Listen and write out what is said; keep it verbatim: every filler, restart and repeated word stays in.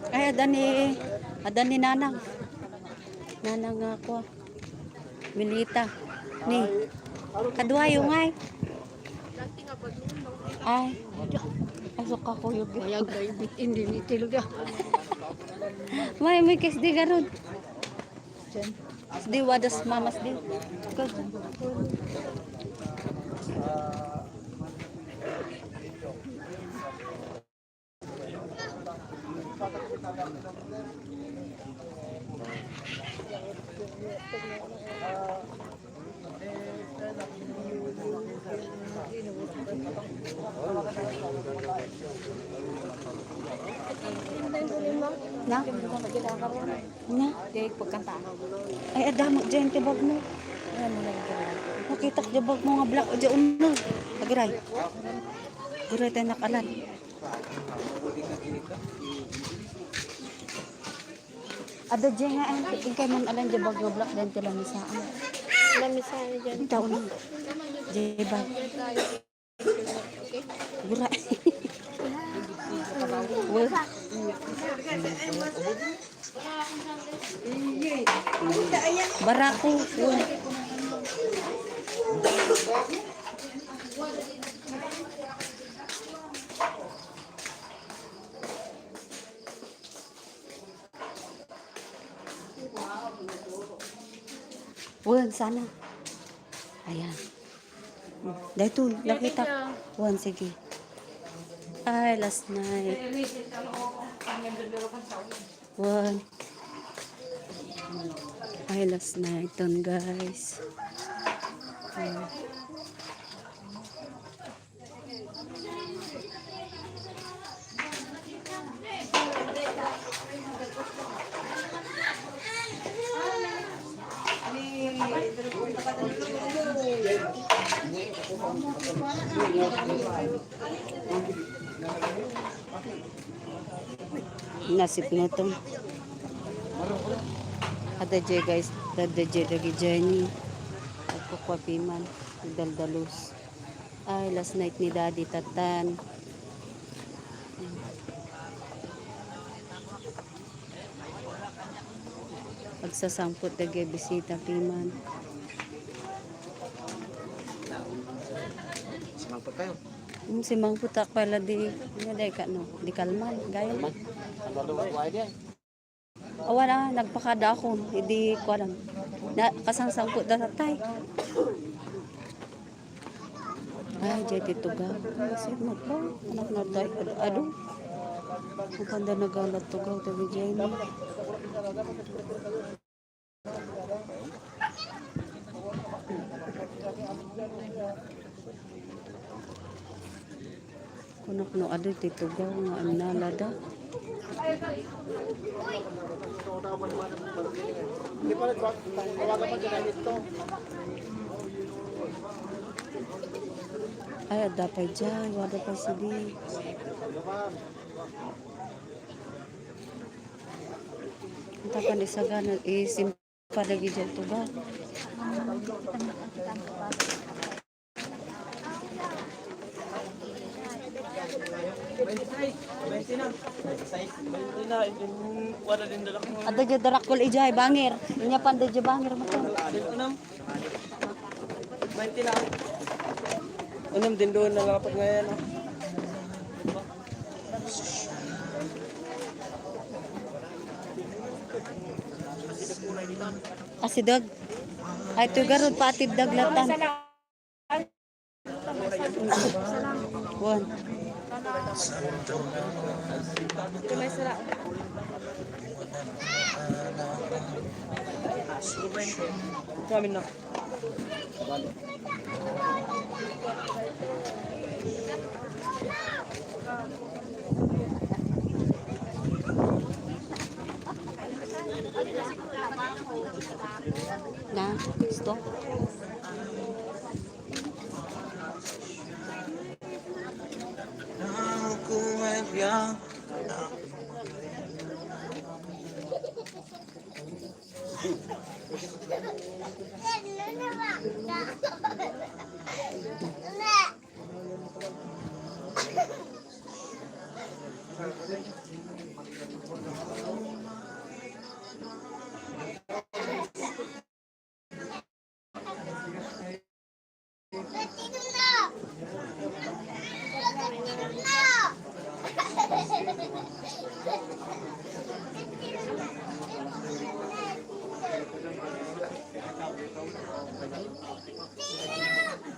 Ay, adda ni, adda ni Nanang. Nanang nga ako. Milita. Ni. Kaduayo ngay. Ay. Ay, suka kuyog. Mayag kay bit-in din itilga. May, may kes di garod. Di wadas mamas di. Ikaw dyan. Na? Na? Kay pagkanta. Ay, adamo dyan ti bag mo. Ayan mo lang yung kailangan. Nakitak di bag mo nga black o dyan unod. Agiray. Agiray tayo nakalan. Ada dyan nga, ay, ikay man alan dyan bag nga black dyan ti lamisaan. Lamisaan dyan. Ikaw na. Dyan bag. Gura. Barako. Wen, sana. Ayan. Dayton, nakita. Wen, sige. Ay, last night. Wen. Ay, last night ton, guys. Ayan. Nasipngeton. Adda jay, guys, adda jay dagi Jenny. Agkukua piman, agdaldalos. Ay, last night ni Daddy, tatan. Agsasangput dagiti bisita piman. Sumangput kayo? Hmm, simangput ako pala di, ano, di ka, no? Di kalman, gaya. Kalman? Ano daw ang buhay diyan? Awan na, nagpakada ako. Idi, kuwan, na, kasangsangput da tatay. Ay, jay ti tugaw. Kasi mo po, anak na tayo, adu, adu. Ang panda nagalat tugaw, tabi jay na. Kunak no, adu ti tugaw nga annalada. Ay, adda pay jay, wada pay sidi. Anta pan isagana, isim- Padagiti tugaw. Adda jay darakkel idiay bangir. Inya pan da jay bangir mo to. Unam din doon na lapad ngayon, oh. Asideg. Ay, ito garud pa atid daglatan. Wan. Kami na. Na, gusto?